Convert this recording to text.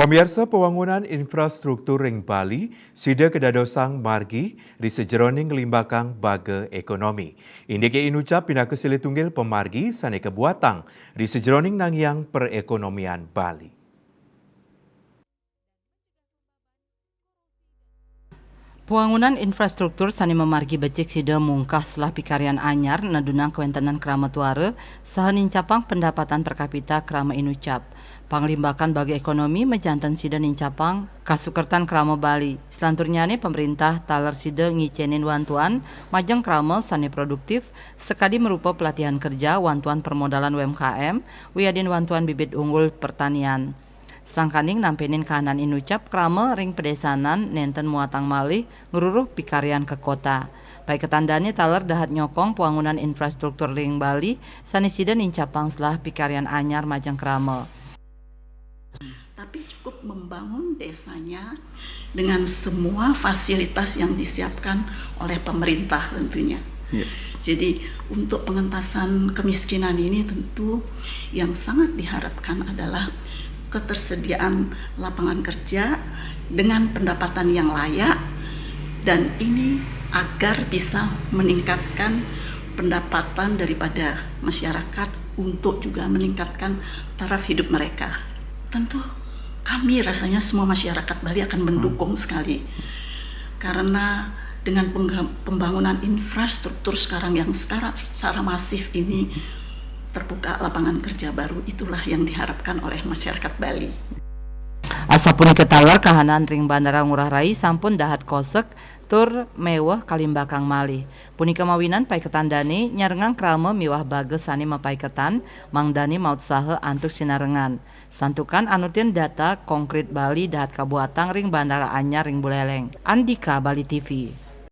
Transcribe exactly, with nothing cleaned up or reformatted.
Pamiarsa, pawangunan infrastruktur ring Bali sida kadadosang margi ri sajeroning nglimbakang baga ekonomi. Indiké Inucap pinaka silih tunggil pamargi sané kabuatang ri sajeroning nangiang perekonomian Bali. Pawangunan infrastruktur sané mamargi becik sida mungkah selah pikarian anyar nedunang kawéntenan krama tuara saha nincapang pendapatan per kapita krama Inucap. Panglimbakan baga ekonomi majanten sida nincapang kasukertan krama Bali. Selanturnyané pamréntah taler sida ngicénin wantuan majeng krama sané produktif sakadi marupa pelatihan kerja, wantuan permodalan U M K M, wiadin wantuan bibit unggul pertanian. Sangkaning nampénin kahanan Inucap, krama ring padésanan nénten muatang malih ngruruh pikarian ka kota. Paiketan dané taler dahat nyokong pawangunan infrastruktur ring Bali sané sida nincapang selah pikarian anyar majeng krama. Tapi cukup membangun desanya dengan semua fasilitas yang disiapkan oleh pemerintah tentunya. Iya. Jadi, untuk pengentasan kemiskinan ini tentu yang sangat diharapkan adalah ketersediaan lapangan kerja dengan pendapatan yang layak, dan ini agar bisa meningkatkan pendapatan daripada masyarakat untuk juga meningkatkan taraf hidup mereka. Tentu kami rasanya semua masyarakat Bali akan mendukung sekali. Karena dengan pengga-, pembangunan infrastruktur sekarang yang sekarang secara masif ini, terbuka lapangan kerja baru, itulah yang diharapkan oleh masyarakat Bali. Asapunika taler kahanan ring Bandara Ngurah Rai sampun dahat kosek tur méweh kalimbakang malih. Punika mawinan paiketan dané nyarengang krama miwah baga sané mapaiketan, mangdané mautsaha antuk sinarengan. Santukan anutin data, konkrit Bali dahat kabuatang ring bandara anyar ring Buléléng. Andika, Bali T V.